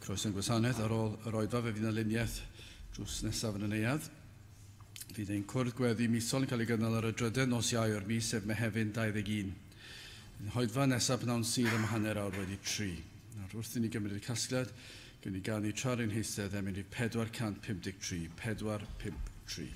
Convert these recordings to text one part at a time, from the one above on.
Croeso i'n gwasanaeth ar ôl yr oedfa, fe fydd yna luniaeth drws nesaf yn y neuadd. Fydd ein cwrdd gweddi misol yn cael ei gynnal ar y drydedd nos Iau o'r mis, sef Mehefin 21. Yn hoedfa nesaf pnawn Sul am 3:30. Nawr, wrth i ni gymryd y casgliad, gawn ni ganu tra'r ein heistedd emyn rhif 453, 453.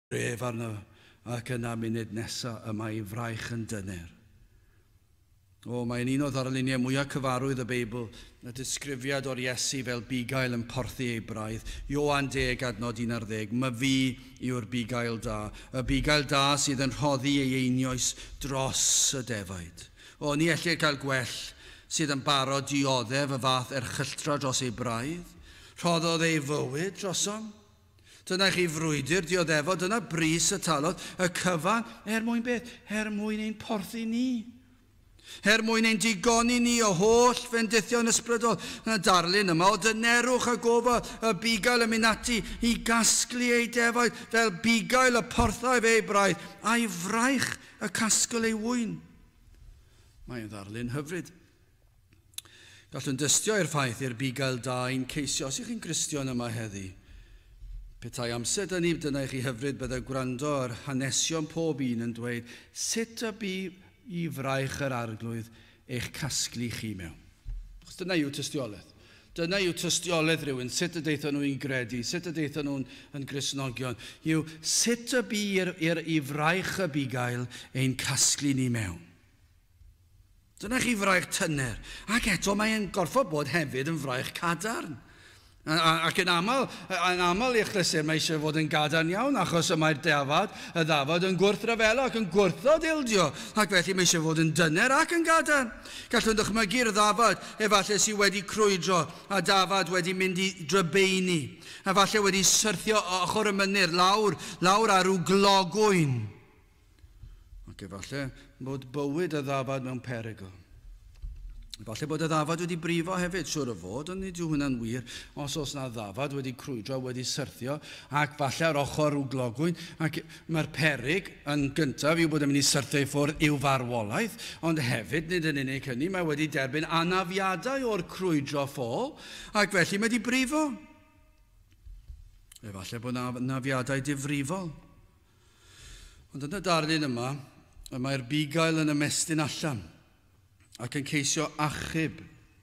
Gref arno ac yna munud nesa y mae ei fraich yn dyner. O, mae'n un o ddarluniau mwyaf cyfarwydd y Beibl, y disgrifiad o'r Iesu fel bugail yn porthi ei braidd. Ioan 10 adnod 11, My fi yw'r bugail da, y bugail da sydd yn rhoddi ei einioes dros y defaid. O, ni ellir cael gwell sydd yn barod dioddef y fath erchylltra dros ei braidd. Rhoddodd ei fywyd drosom. Dyna chi frwydr dioddefod, dyna bris y talodd, y cyfan, er mwyn beth? Er mwyn ein porthi ni. Er mwyn ein digoni ni o holl fendithion ysbrydol. Yna darlun yma o dynerwch a gofal y bugail yn mynd ati i gasglu ei defaid fel bugail y porthau fe ei braidd, a'i fraich y casgl ei ŵyn. Mae'n ddarlun hyfryd. Gallwn dystio i'r ffaith i'r bugail da i'n ceisio, os ych chi'n Gristion yma heddi, petai amser da ni, dyna i chi hyfryd, byddai gwrando ar hanesion pob un yn dweud sut y bu i fraich yr arglwydd eich casglu chi mewn. Achos dyna yw tystiolaeth. Dyna yw tystiolaeth rhywun, sut y deithon nhw i'n gredu, sut y deithon nhw'n yn Gristnogion, yw sut y bu i'r i fraich y bugail ein casglu ni mewn. Dyna chi fraich tyner. Ac eto mae'n gorfod bod hefyd yn fraich cadarn. Ac yn aml i'ch achlysur mae eisiau fod yn gadarn iawn achos y mae'r dafad, y ddafad yn gwrthryfela ac yn gwrthod ildio. Ac felly mae eisiau fod yn dyner ac yn gadarn. Gallwn ddychmygu'r ddafad efallai sydd wedi crwydro a dafad wedi mynd i drybeini. Efallai wedi syrthio ochr y mynydd lawr, lawr ar ryw glogwyn. Ac efallai bod bywyd y ddafad mewn perygl. Falle bod y ddafad wedi brifo hefyd, siŵr o fod, ond nid yw hwnna'n wir. Os oes na ddafad wedi crwydro, wedi syrthio, ac falle ar ochr rhyw glogwyn, ac mae'r peryg yn gyntaf yw bod yn mynd i syrthio i ffwrdd i'w farwolaeth, ond hefyd, nid yn unig hynny, mae wedi derbyn anafiadau o'r crwydro ffôl, ac felly mae wedi brifo. Efallai bod anafiadau difrifol. Ond yn y darlun yma, y mae'r bugail yn ymestyn allan ac yn ceisio achub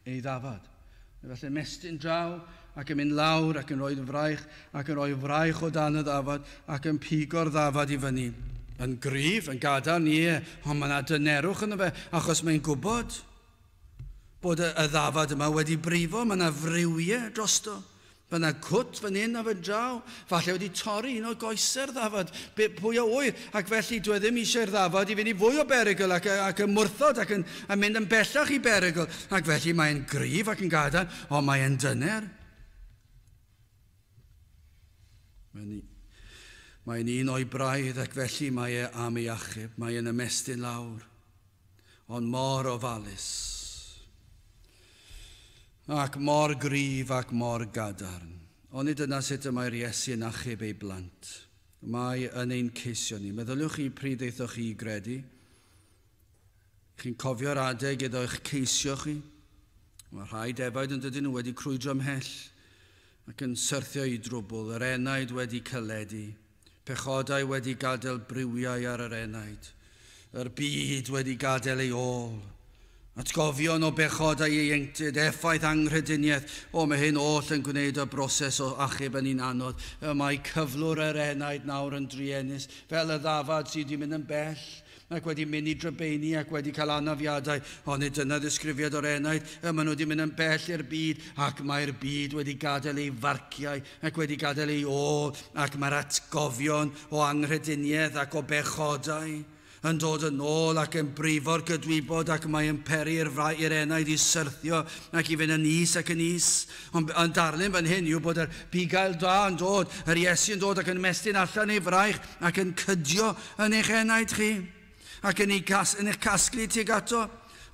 ei ddafad. Felly ymestyn draw ac yn mynd lawr ac yn rhoi fraich ac yn rhoi fraich o dan y ddafad ac yn pigo'r ddafad i fyny. Yn gryf, yn gadarn, ie, ond mae yna dynerwch yno fe achos mae'n gwybod bod y ddafad yma wedi brifo, mae yna friwiau drosto. Mae yna cwt fan hyn a fan draw, falle wedi torri un o goesau'r ddafad, pwy a ŵyr, ac felly dwi ddim eisiau'r ddafad i fynd i fwy o berygl ac ymwrthod ac yn mynd yn bellach i berygl, ac felly mae'n gryf ac yn gadarn, ond mae'n dyner. Mae'n un o'i braidd ac felly mae e am ei achub, mae'n ymestyn lawr, ond mor ofalus. Ac mor gryf ac mor gadarn. Ond nid yna sut y mae'r Iesu yn achub ei blant. Mae yn ein ceisio ni. Meddyliwch chi pryd aethoch chi i gredu. Chi'n cofio'r adeg iddo eich ceisio chi. Mae rhai defaid yn dydyn nhw wedi crwydro ymhell ac yn syrthio i drwbl, yr enaid wedi caledu, pechodau wedi gadael briwiau ar yr enaid, yr byd wedi gadael ei ôl, atgofion o bechodau ieuenctid, effaith anghrediniaeth. O, mae hyn oll yn gwneud y broses o achub yn un anodd. Y mae cyflwr yr enaid nawr yn druenus, fel y ddafad sydd wedi mynd yn bell ac wedi mynd i drybeini ac wedi cael anafiadau. Ond nid dyna ddisgrifiad o'r enaid. Y maen nhw wedi mynd yn bell i'r byd ac mae'r byd wedi gadael ei farciau ac wedi gadael ei ôl ac mae'r atgofion o anghrediniaeth ac o bechodau yn dod yn ôl ac yn brifo'r gydwybod ac mae'n peri i'r enaid i syrthio ac i fynd yn is ac yn is. Ond yn darlun fan hyn yw bod yr bugail da yn dod, yr Iesu yn dod ac yn ymestyn allan ei fraich ac yn cydio yn eich enaid chi ac yn eich casglu tuag ato.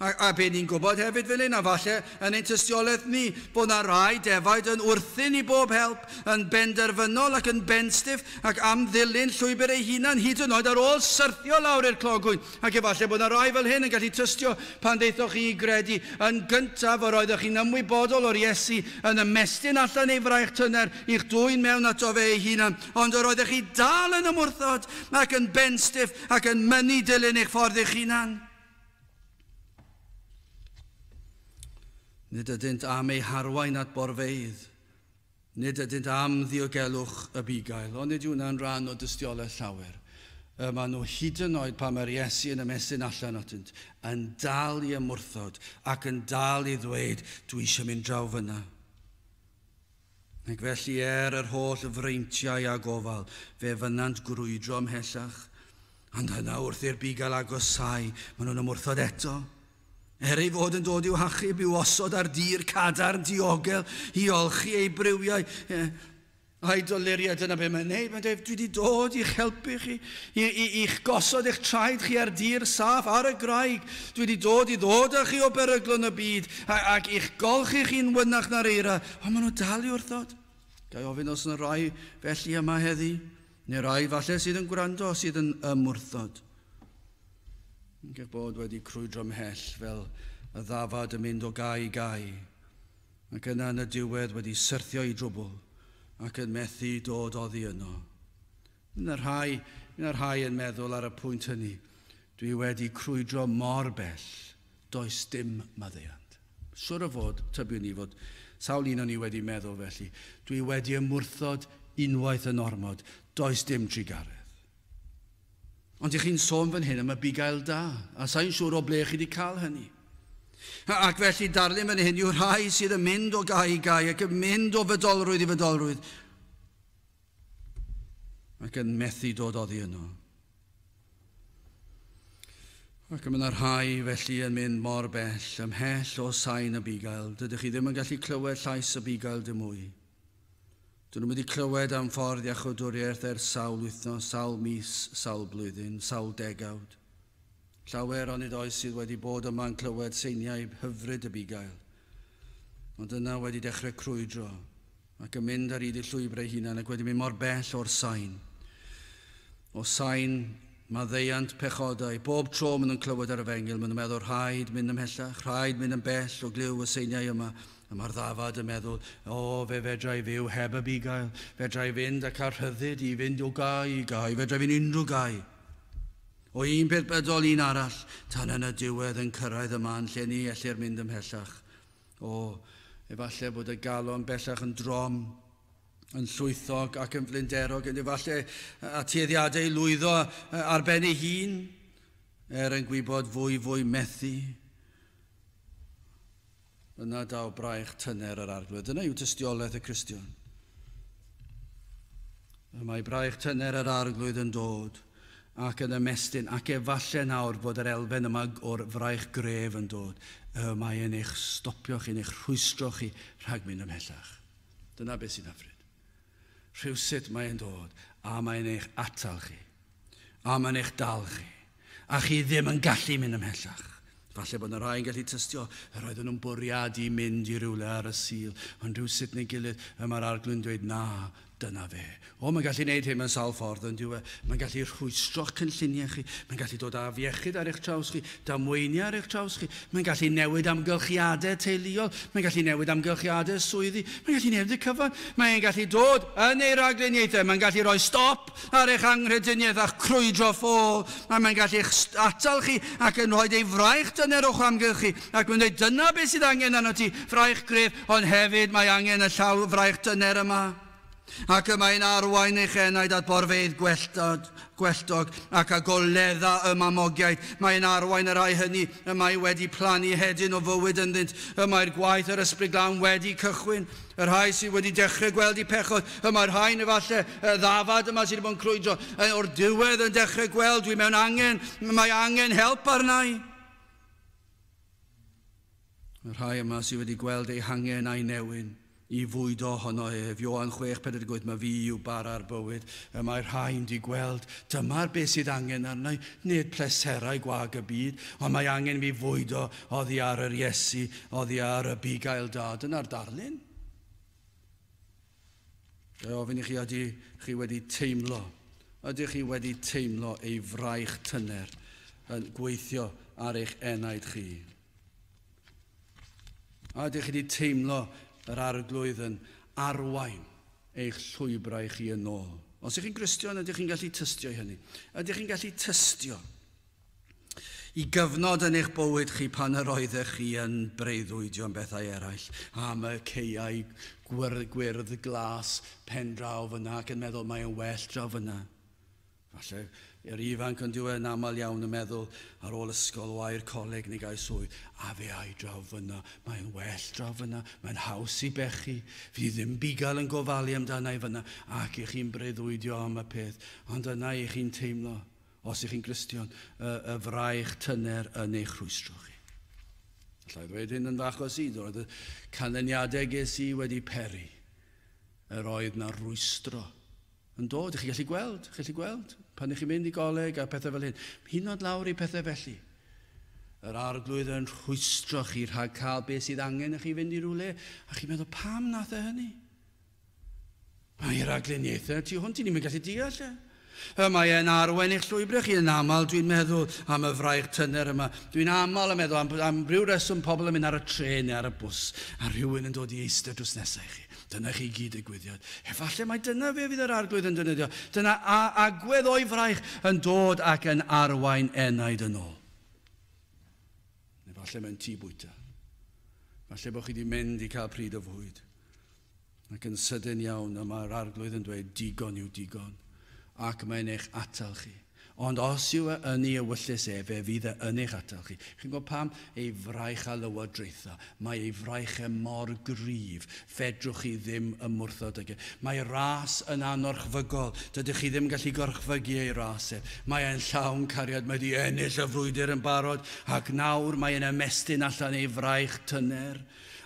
A be ni'n gwybod hefyd fel hyn, a falle yn ein tystiolaeth ni, bod na rai defaid yn wrthyn i bob help, yn benderfynol ac yn benstiff ac am ddilyn llwybr ei hunan hyd yn oed ar ôl syrthio lawr i'r clogwyn. Ac efallai bod na rai fel hyn yn gallu tystio pan ddeithoch chi i gredu. Yn gyntaf yr oeddech chi'n ymwybodol o'r Iesu yn ymestyn allan ei fraich tyner i'ch dwyn mewn ato fe ei hunan, ond yr oeddech chi dal yn ymwrthod ac yn benstiff ac yn mynnu dilyn eich ffordd eich hunan. Nid ydynt am eu harwain at borfeydd. Nid ydynt am ddiogelwch y bugail. Ond nid yw hwnna'n rhan o dystiolaeth llawer. Y maen nhw hyd yn oed pan mae'r Iesu yn ymestyn allan atynt, yn dal i ymwrthod ac yn dal i ddweud, dwi eisiau mynd draw fyna. Ac felly er yr holl freintiau a gofal, fe fynnant grwydro ymhellach. Ond yna wrth i'r bugail agosau, maen nhw'n ymwrthod eto. Er ei fod yn dod i'w hachub, i'w osod ar dir cadarn diogel, i olchi ei briwiau, a'i doluriau, dyna be mae'n neud. Mae'n dweud, dwi wedi dod i'ch helpu chi, i'ch gosod eich traed chi ar dir saff, ar y graig. Dwi wedi dod i ddod â chi o beryglon y byd, ac i'ch golchi chi'n wynach na'r eira. Ond maen nhw dal i wrthod. Ga i ofyn os yna rai felly yma heddi, neu rai falle sydd yn gwrando, sydd yn ymwrthod. Yn eich bod wedi crwydro ymhell fel y ddafad yn mynd o gae i gae, ac yna yn y diwedd wedi syrthio i drwbl ac yn methu dod oddi yno. Yna rhai yn meddwl ar y pwynt hynny, dwi wedi crwydro mor bell, does dim maddeuant. Siwr o fod, tybiwn ni fod, sawl un o'n i wedi meddwl felly, dwi wedi ymwrthod unwaith yn ormod, does dim trugaredd. Ond ych chi'n sôn fan hyn am y bugail da, a sa'n siŵr o ble chi wedi cael hynny. Ac felly darlun fan hyn yw rhai sydd yn mynd o gae i gae ac yn mynd o fydolrwydd i fydolrwydd ac yn methu dod oddi yno. Ac mae yna rhai felly yn mynd mor bell, ymhell o sain y bugail. Dydych chi ddim yn gallu clywed llais y bugail dim mwy. Dyn nhw wedi clywed am ffordd iachawdwriaeth ers sawl wythnos, sawl mis, sawl blwyddyn, sawl degawd. Llawer onid oes sydd wedi bod yma'n clywed seiniau hyfryd y bugail. Ond yna wedi dechrau crwydro ac yn mynd ar hyd y llwybr ei hunan ac wedi mynd mor bell o'r sain. O sain maddeuant pechodau. Bob tro maen nhw'n clywed ar y efengyl, maen nhw'n meddwl rhaid mynd ymhellach, rhaid mynd yn bell o glyw y seiniau yma. A mae'r ddafad yn meddwl, o, fe fedra i fyw heb y bugail, fedra i fynd ac ar rhyddid i fynd o gae i gae, fedra i fynd unrhyw gae. O un peth bydol un arall, tan yn y diwedd yn cyrraedd y man lle ni ellir mynd ymhellach. O, efallai bod y galon bellach yn drom, yn llwythog ac yn flinderog, yn efallai a tueddiadau i lwyddo ar ben ei hun, er yn gwybod fwy fwy methu. Yna daw braich tyner yr Arglwydd. Dyna yw tystiolaeth y Cristion. Y mae braich tyner yr Arglwydd yn dod ac yn ymestyn, ac efallai nawr fod yr elfen yma o'r fraich gref yn dod. Y mae yn eich stopio chi, yn eich rhwystro chi rhag mynd ymhellach. Dyna beth sy'n hyfryd. Rhywsut mae'n dod, a mae'n eich atal chi, a mae'n eich dal chi, a chi ddim yn gallu mynd ymhellach. Falle bod yna rhai yn gallu tystio, yr oedden nhw'n bwriadu mynd i rywle ar y Sul, ond rhywsut neu gilydd, y mae'r Arglwydd yn dweud, na, Dyna fe. O, mae'n gallu gwneud hyn mewn sawl ffordd yn diwedd. Mae'n gallu rhwystro'ch cynlluniau chi. Mae'n gallu dod â afiechyd ar eich traws chi, damweiniau ar eich traws chi. Mae'n gallu newid amgylchiadau teuluol. Mae'n gallu newid amgylchiadau swyddi. Mae'n gallu newid y cyfan. Mae'n gallu dod yn ei ragluniaethau. Mae'n gallu rhoi stop ar eich anghrediniaeth a'ch crwydro ffôl. A mae'n gallu eich atal chi ac yn rhoi ei fraich dyner o'ch amgylch chi. Ac mae'n dweud, dyna beth sydd angen arno ti, fraich gref, ond hefyd mae angen y llaw fraich dyner yma. Ac y mae'n arwain eich enaid at borfeydd gwelltog ac a goledda y mamogiaid. Mae'n arwain y rhai hynny y mae wedi plannu hedyn o fywyd ynddynt. Y mae'r gwaith yr Ysbryd Glân wedi cychwyn. Y rhai sydd wedi dechrau gweld eu pechod. Y mae'r rhain efallai y ddafad yma sydd wedi bod yn crwydro. O'r diwedd yn dechrau gweld, dwi mewn angen, mae angen help arna i. Y rhai yma sydd wedi gweld eu hangen a'i newyn i fwydo ohono ef. Ioan 6:48, mae fi yw bara'r bywyd. Y mae rhain di gweld, dyma'r beth sydd angen arna i, nid pleserau gwag y byd, ond mae angen fi fwydo oddi ar yr Iesu, oddi ar y bugail da. Dyna'r darlun. Ga i ofyn i chi, ydych chi wedi teimlo, ydych chi wedi teimlo ei fraich tyner yn gweithio ar eich enaid chi? A ydych chi wedi teimlo yr Arglwydd yn arwain eich llwybrau chi yn ôl? Os ydych chi'n Gristion, ydych chi'n gallu tystio i hynny? Ydych chi'n gallu tystio i gyfnod yn eich bywyd chi pan yr oeddech chi yn breuddwydio am bethau eraill, am y caeau gwyrdd glas pen draw fyna ac yn meddwl mae'n well draw fyna? Falle yr ifanc yn diwedd yn aml iawn yn meddwl ar ôl ysgol o ai'r coleg neu gael swydd, a fe ai draw fyna, mae'n well draw fyna, mae'n haws i bechu, fydd ddim bugail yn gofalu amdana i fyna, ac i chi'n breuddwydio am y peth, ond yna i chi'n teimlo, os ych chi'n Gristion, y fraich tyner yn eich rhwystro chi. Alla i ddweud hyn yn fach o sydd, roedd y canlyniadau ges i wedi peri, yr oedd na rwystro yn dod. Chi'n gallu gweld, chi'n gallu gweld, pan ych chi'n mynd i goleg a pethau fel hyn. Hyd yn oed lawr i pethau felly. Yr Arglwydd yn rhwystro chi rhag cael beth sydd angen i chi fynd i rywle, a chi'n meddwl, pam nath e hynny? Mae ragluniaethau tu hwnt i ni'n gallu deall e. Y mae e'n arwain eich llwybrau chi yn aml, dwi'n meddwl am y fraich tyner yma. Dwi'n aml yn meddwl am ryw reswm pobl yn mynd ar y trên neu ar y bws, a rhywun yn dod i eistedd drws nesaf i chi. Dyna chi gyd digwyddiad. Efallai mai dyna fe fydd yr Arglwydd yn defnyddio. Dyna agwedd o'i fraich yn dod ac yn arwain enaid yn ôl. Neu falle mewn tŷ bwyta. Falle bod chi wedi mynd i cael pryd o fwyd. Ac yn sydyn iawn, y mae'r Arglwydd yn dweud, digon yw digon. Ac mae'n eich atal chi. Ond os yw e yn ei ewyllys e, fe fydd e yn eich atal chi. Chi'n gwybod pam? Ei fraich a lywodraetha. Mae ei fraich e mor gryf. Fedrwch chi ddim ymwrthod ag e. Mae ras yn anorchfygol. Dydych chi ddim yn gallu gorchfygu ei ras e. Mae e'n llawn cariad. Mae wedi ennill y frwydr yn barod. Ac nawr mae e'n ymestyn allan ei fraich tyner.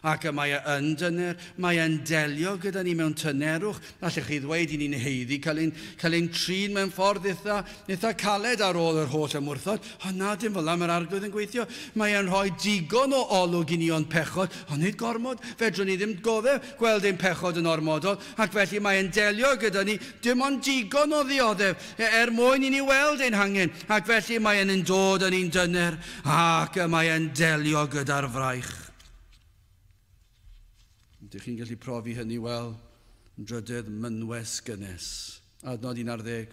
Ac y mae e yn dyner, mae e'n delio gyda ni mewn tynerwch. Allech chi ddweud i ni'n haeddu cael ein trin mewn ffordd eitha caled ar ôl yr holl ymwrthod. Ond na, dim fel 'na mae'r Arglwydd yn gweithio. Mae e'n rhoi digon o olwg i ni o'n pechod, ond nid gormod. Fedrwn ni ddim goddef gweld ein pechod yn ormodol, ac felly mae e'n delio gyda ni dim ond digon o ddioddef er mwyn i ni weld ein hangen. Ac felly mae e'n dod yn ein dyner, ac mae e'n delio gyda'r fraich. Ydych chi'n gallu profi hynny? Wel, yn drydydd, mynwes gynnes. Adnod 11.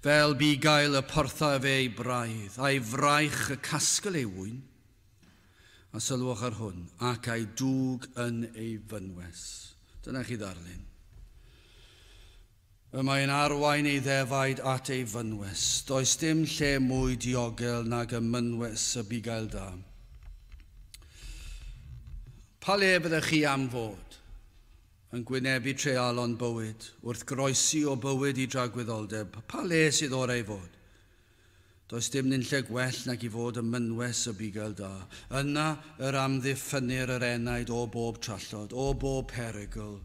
Fel bugail y portha efe ei braidd, a'i fraich y casgl ei ŵyn, a sylwch ar hwn, ac a'i dwg yn ei fynwes. Dyna chi ddarlun. Y mae'n arwain ei ddefaid at ei fynwes. Does dim lle mwy diogel nag y mynwes y bugail da. Pa le fyddech chi am fod yn gwynebu treialon bywyd, wrth groesi o bywyd i dragwyddoldeb? Pa le sydd orau i fod? Does dim nunlle gwell nag i fod ym mynwes y bugail da. Yna yr amddiffynir yr enaid o bob trallod, o bob perygl.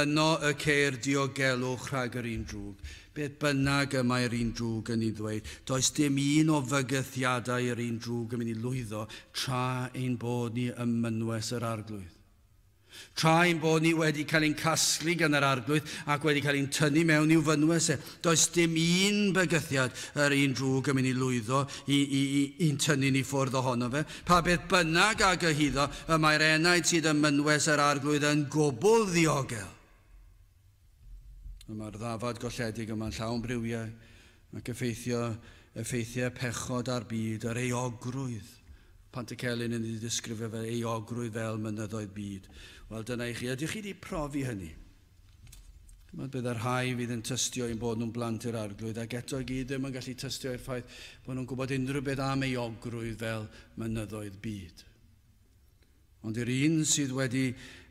Yno y ceir diogelwch rhag yr un drwg. Beth bynnag y mae'r un drwg yn ei ddweud, does dim un o fygythiadau yr un drwg yn mynd i lwyddo tra ein bod ni ym mynwes yr Arglwydd. Tra ein bod ni wedi cael ein casglu gan yr Arglwydd ac wedi cael ein tynnu mewn i'w fynwes e, does dim un bygythiad yr un drwg yn mynd i lwyddo i'n tynnu ni ffwrdd ohono fe. Pa beth bynnag a gyhuddo, y mae'r enaid sydd ym mynwes yr Arglwydd yn gwbl ddiogel. Y mae'r ddafad golledig yma'n llawn briwiau ac effeithiau pechod ar byd, yr euogrwydd. Pantycelyn yn ei ddisgrifio fel euogrwydd fel mynyddoedd byd. Wel, dyna i chi. Ydych chi wedi profi hynny? Bydd y rhai fydd yn tystio ein bod nhw'n blant i'r Arglwydd, ac eto i gyd ddim yn gallu tystio i'r ffaith bod nhw'n gwybod unrhyw beth am euogrwydd fel mynyddoedd byd. Ond i'r un sydd wedi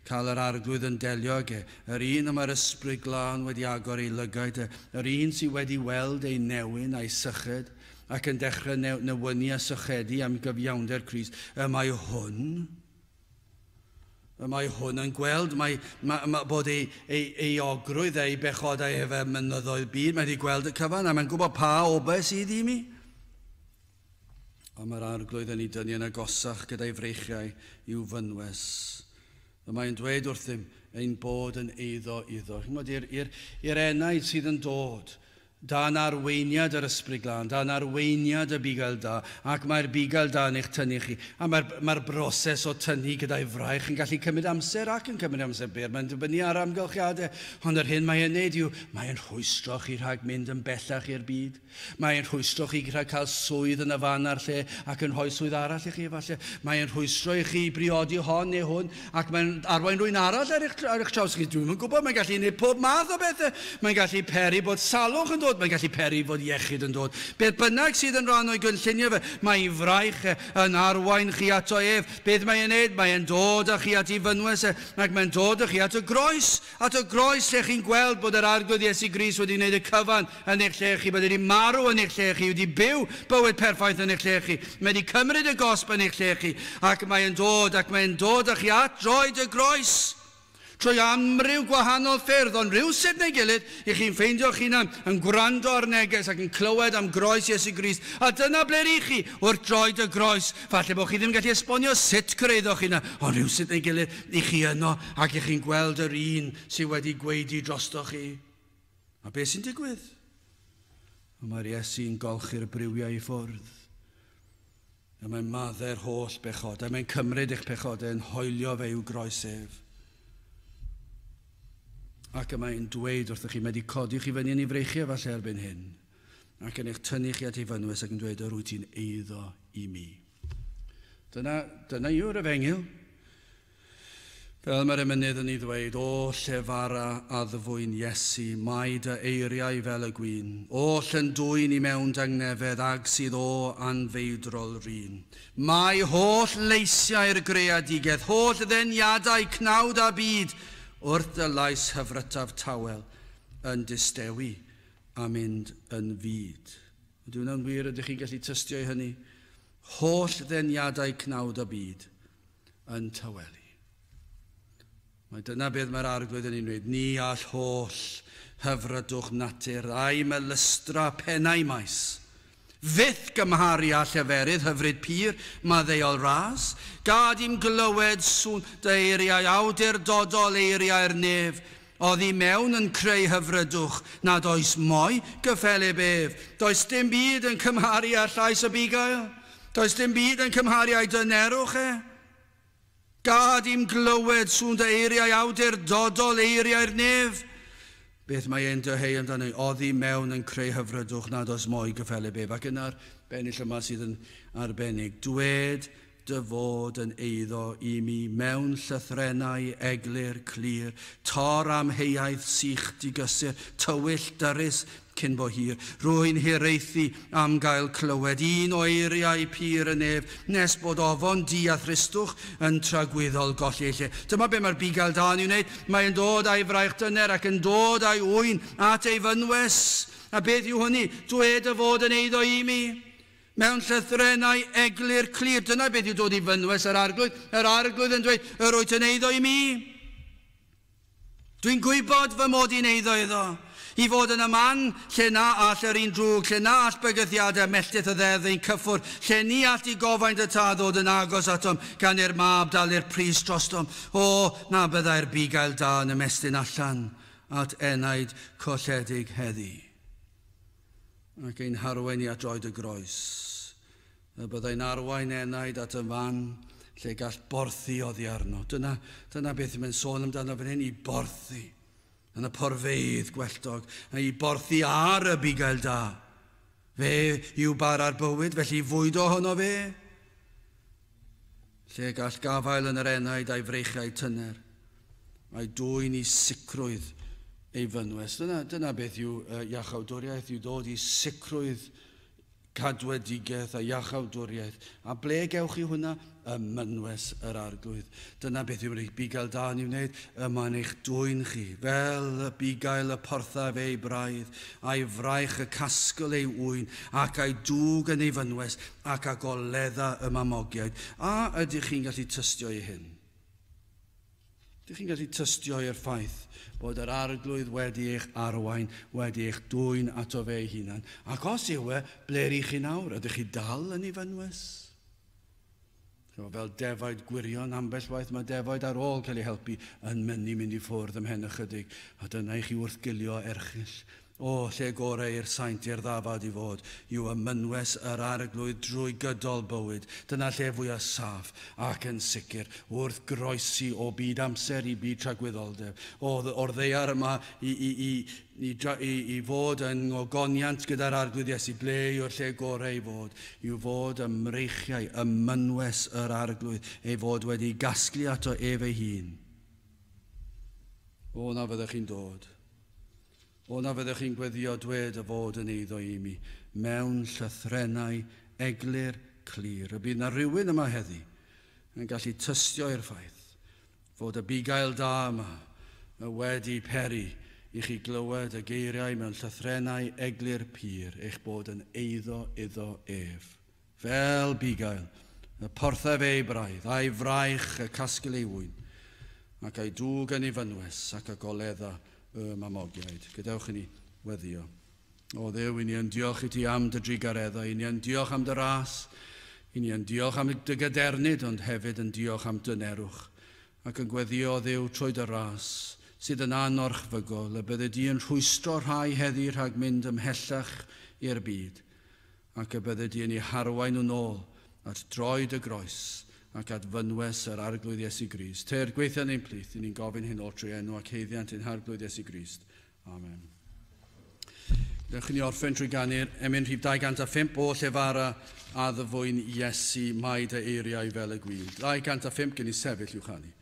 cael yr Arglwydd yn delio ag e, yr un y mae'r Ysbryd Glân wedi agor ei lygaid e, yr un sydd wedi weld ei newyn a'i syched, ac yn dechrau newynu a sychedu am gyfiawnder Crist, y mae hwn yn gweld bod ei euogrwydd ei bechodau efo mynyddoedd byd, mae wedi gweld y cyfan, a mae'n gwybod pa obaith sydd i mi. A mae'r Arglwydd yn ei dynnu yn agosach gyda'i freichiau i'w fynwes. Y mae'n dweud wrthym ein bod yn eiddo iddo. I'r enaid sydd yn dod, dan arweiniad yr Ysbryd Glân, dan arweiniad y bugail da, ac mae'r bugail da yn eich tynnu chi. A mae'r broses o tynnu gyda'i fraich yn gallu cymryd amser ac yn cymryd amser byr. Mae'n dibynnu ar amgylchiadau, ond yr hyn mae'n neud yw, mae'n rhwystro chi rhag mynd yn bellach i'r byd. Mae'n rhwystro chi rhag cael swydd yn y fan a'r lle ac yn rhoi swydd arall i chi efallai. Mae'n rhwystro i chi briodi hon neu hwn, ac mae'n arwain rhywun arall ar eich traws chi. Dwi'm yn gwybod, mae'n gallu gwneud pob math o bethau. Mae'n gallu peri bod salwch yn dod, mae'n gallu peri fod iechyd yn dod. Beth bynnag sydd yn rhan o'i gynlluniau fe, mae ei fraich yn arwain chi ato ef. Beth mae'n neud? Mae'n dod â chi at ei fynwes e, ac mae'n dod â chi at y groes lle chi'n gweld bod yr Arglwydd Iesu Grist wedi gwneud y cyfan yn eich lle chi, bod wedi marw yn eich lle chi, wedi byw bywyd perffaith yn eich lle chi, mae wedi cymryd y gosb yn eich lle chi, ac mae'n dod â chi at droed y groes. Trwy amryw gwahanol ffyrdd, ond rhywsut neu gilydd, i chi'n ffeindio'ch hunan yn gwrando ar neges ac yn clywed am groes Iesu Grist. A dyna ble rych chi, wrth droed y groes. Falle bod chi ddim yn gallu esbonio sut cyrhaeddoch chi yna, ond rhywsut neu gilydd, i chi yno ac i chi'n gweld yr un sydd wedi gwaedu drostoch chi. A beth sy'n digwydd? Mae'r Iesu'n golchi'r briwiau i ffwrdd. A mae'n maddau'r holl bechodau. Mae'n cymryd eich pechodau yn hoelio fe i'w groes ef. Ac y mae'n dweud wrthych chi, mae wedi codi chi fyny yn ei freichiau falle erbyn hyn, ac yn eich tynnu chi at ei fynwes ac yn dweud, yr wyt ti'n eiddo i mi. Dyna yw'r efengyl. Fel mae'r emynydd yn ei ddweud, o llefara addfwyn Iesu, mae dy eiriau fel y gwin, o llyndwyn i mewn dangnefedd ag sydd o anfeidrol rin. Mae holl leisiau'r greadigaeth, holl ddeniadau cnawd a byd, wrth y lais hyfrytaf tawel yn distewi a mynd yn fyd. Ydy hwnna'n wir? Ydych chi'n gallu tystio i hynny? Holl ddeniadau cnawd a byd yn tawelu. Mae dyna beth mae'r Arglwydd yn ei wneud. Ni all holl hyfrydwch natur a'i melystra pennau maes. Fyth gymharu â lleferydd hyfryd pur, maddeuol ras. Gad i'm glywed sŵn dy eiriau awdurdodol eiriau'r nef. Oddi mewn yn creu hyfrydwch nad oes moi gyffelyb ef. Does dim byd yn cymharu â llais y bugail. Does dim byd yn cymharu â'i dynerwch e. Gad i'm glywed sŵn dy eiriau awdurdodol eiriau'r nef. Beth mae e'n dyheu amdano? Oddi mewn yn creu hyfrydwch nad oes moi gyffelyb ef. Ac yna'r bennill yma sydd yn arbennig. Dwed dy fod yn eiddo i mi mewn llythrennau eglur clir, tor amheuaeth sych digysur, tywyll dyrys cyn bo hir. Rwy'n hiraethu am gael clywed un o eiriau pur y nef, nes bod ofon di a thristwch yn tragwyddol golli ei lle. Dyma be mae'r bugail da yn ei wneud. Mae'n dod â'i fraich dyner ac yn dod â'i ŵyn at ei fynwes. A beth yw hynny? Dwed y fod yn eiddo i mi. Mewn llythrennau eglur clir. Dyna beth yw dod i fynwes yr Arglwydd. Yr Arglwydd yn dweud, yr wyt yn eiddo i mi. Dwi'n gwybod fy mod i'n eiddo iddo. I fod yn y man lle na all yr un drwg, lle na all bygythiadau melltith y ddeddf ein cyffwrdd, lle ni all digofaint y tad ddod yn agos atom gan i'r mab dalu'r pris drostom. O, na byddai'r bugail da yn ymestyn allan at enaid colledig heddi. Ac ein harwain i at droed y groes. Y byddai'n arwain enaid at y fan lle gall borthi oddi arno. Dyna beth mae'n sôn amdano fan hyn, i borthi yn y porfeydd gwelltog, i borthi ar y bugail da. Fe yw bara'r bywyd, felly fwyd ohono fe. Lle gall gafael yn yr enaid a'i freichiau tyner. Mae dwyn i sicrwydd ei fynwes. Dyna beth yw iachawdwriaeth, yw dod i sicrwydd cadwedigaeth a iachawdwriaeth. A ble gewch chi hwnna? Y mynwes yr arglwydd. Dyna beth yw'r bugail da yn ei wneud. Yma'n eich dwyn chi, fel y bugail y porthaf ei braidd, a'i fraich y casgl ei ŵyn, ac a'i dŵg yn ei fynwes, ac a goledda y mamogiaid. A ydych chi'n gallu tystio i hyn? Ydych chi'n gallu tystio i'r ffaith bod yr arglwydd wedi eich arwain, wedi eich dwyn ato fe ei hunan? Ac os yw e, ble rych chi nawr? Ydych chi dal yn ei fynwes? Fel defaid gwirion, ambell waith mae defaid ar ôl cael ei helpu yn mynnu mynd i ffwrdd ymhen ychydig. A dyna i chi wrthgilio erchyll. O, lle gorau i'r saint i'r ddafad i fod, yw y mynwes yr arglwydd drwy gydol bywyd. Dyna lle fwyaf saff ac yn sicr, wrth groesi o byd amser i byd tragwyddoldeb. O'r ddaear yma i fod yn ngogoniant gyda'r arglwydd Iesu, ble yw'r lle gorau i fod? Yw fod ym mreichiau, y mynwes yr arglwydd, ei fod wedi gasglu ato ef ei hun. O, na fyddech chi'n dod. O, na fyddech chi'n gweddio dwed y fod yn eiddo i mi, mewn llythrennau eglur clir. Y bydd na rhywun yma heddi yn gallu tystio i'r ffaith fod y bugail da yma wedi peri i chi glywed y geiriau mewn llythrennau eglur pur eich bod yn eiddo iddo ef. Fel bugail, y porthaf ei braidd, a'i fraich y casgl ei ŵyn, ac a'i dŵg yn ei fynwes ac a goledda y mamogiaid. Gadewch i ni weddio. O Dduw, i ni yn diolch i ti am dy drugareddau, i ni yn diolch am dy ras, i ni yn diolch am dy gadernid, ond hefyd yn diolch am dynerwch, ac yn gweddio, Dduw, trwy dy ras, sydd yn anorchfygol, y bydde di yn rhwystro rhai heddi rhag mynd ymhellach i'r byd, ac y bydde di yn ei harwain yn ôl at droed y groes ac at fynwes yr arglwydd Iesu Grist. Te'r gweithio yn ein plith, i ni'n gofyn hyn oll trwy enw ac haeddiant ein harglwydd Iesu Grist. Amen. Dewch i ni orffen trwy ganu'r emyn rhif 205 o llefara a ddyfwyn Iesu mae dy eiriau fel y gwin. 205 gen i sefyll i'w chanu.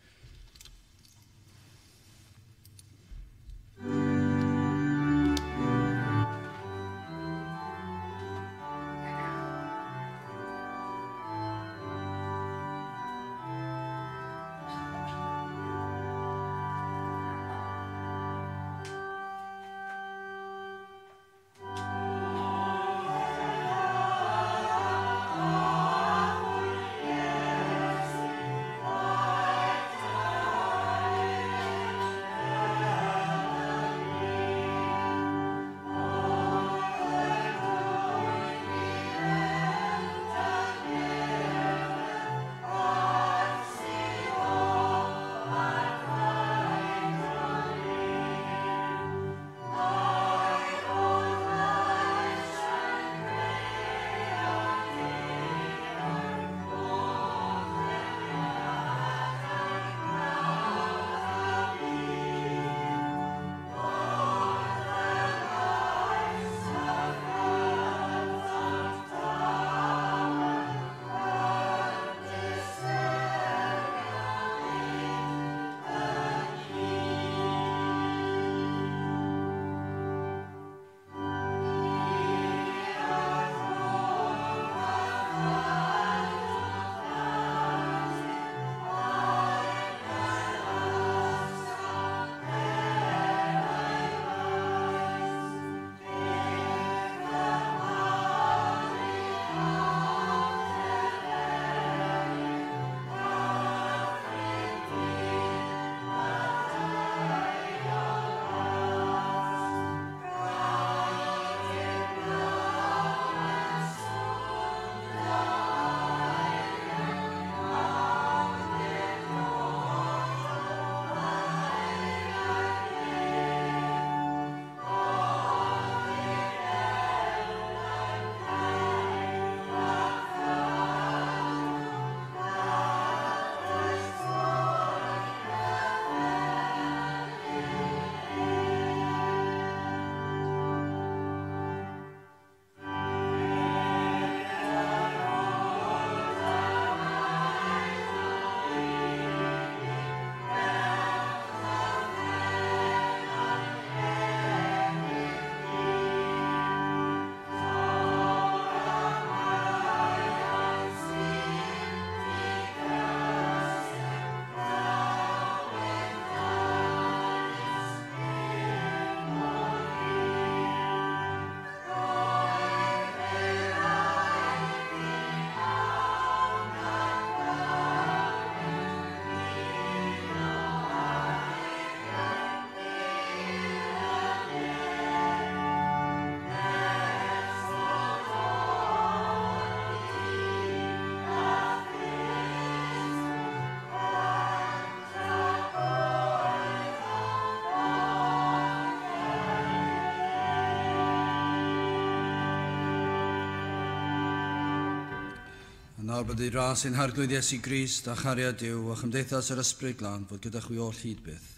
Nawr bydd i ras ein harglwydd Iesu Grist a chariad Duw a chymdeithas yr Ysbryd Glân fod gyda chwi oll hyd byth.